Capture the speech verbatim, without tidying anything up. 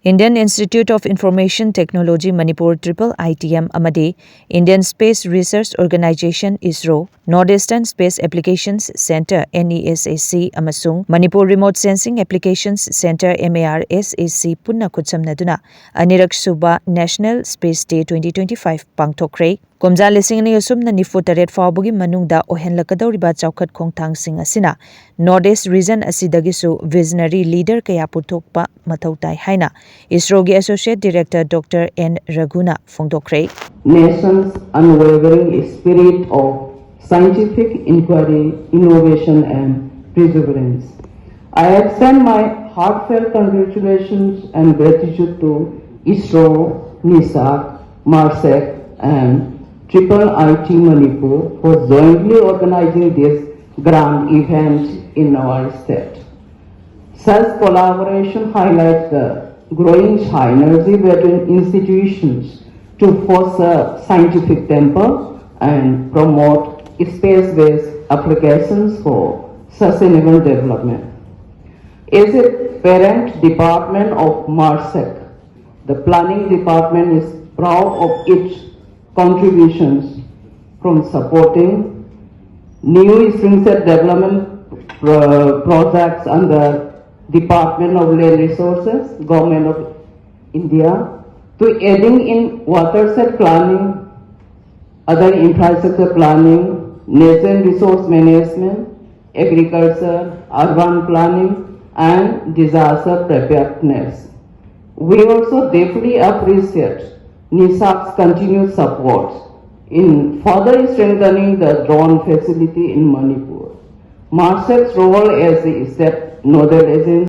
Indian Institute of Information Technology Manipur, triple I T M, ꯑꯃꯗꯤ Indian Space Research Organisation, ISRO, North Eastern Space Applications Centre, NESAC, ꯑꯃꯁꯨꯡ Manipur Remote Sensing Applications Centre, MARSAC, ꯄꯨꯟꯅ ꯈꯨꯠꯁꯝꯅꯗꯨꯅ ꯑꯅꯤꯔꯛ ꯁꯨꯕ National Space Day twenty twenty-five ꯄꯥꯡꯊꯣꯛꯈ꯭ꯔꯦ꯫ ꯀꯨꯝꯖꯥ ꯂꯤꯁꯤꯡ ꯑꯅꯤ ꯁꯨꯞꯅ ꯅꯤꯐꯨ ꯇꯔꯦꯠ ꯐꯥꯎꯕꯒꯤ ꯃꯅꯨꯡꯗ ꯑꯣꯏꯍꯜꯂꯛꯀꯗꯧꯔꯤꯕ ꯆꯥꯎꯈꯠ ꯈꯣꯡꯊꯥꯡꯁꯤꯡ ꯑꯁꯤꯅ North East Region ꯑꯁꯤꯗꯒꯤꯁꯨ visionary leader ꯀꯌꯥ ꯄꯨꯊꯣꯛꯄ ꯃꯊꯧ ꯇꯥꯏ ꯍꯥꯏꯅ ISROꯒꯤ Associate Director Doctor N ꯔꯘꯨꯅ ꯐꯣꯡꯗꯣꯛꯈ꯭ꯔꯦ꯫ Nation's unwavering spirit of scientific inquiry, innovation, and perseverance. I extend my heartfelt congratulations and gratitude to ISRO, NESAC, MARSEC, and triple I T Manipur for jointly organizing this grand event in our state. Such collaboration highlights the growing synergy between institutions to foster scientific tempo and promote space-based applications for sustainable development. As a parent department of MARSEC, the planning department is proud of its contributions from supporting new spring set development uh, projects under Department of Land Resources, Government of India, to aiding in watershed planning, other infrastructure planning, nature resource management, agriculture, urban planning, and disaster preparedness. We also deeply appreciate NESAC's continued support in further strengthening the drone facility in Manipur. MARSEC's role as the state nodal agency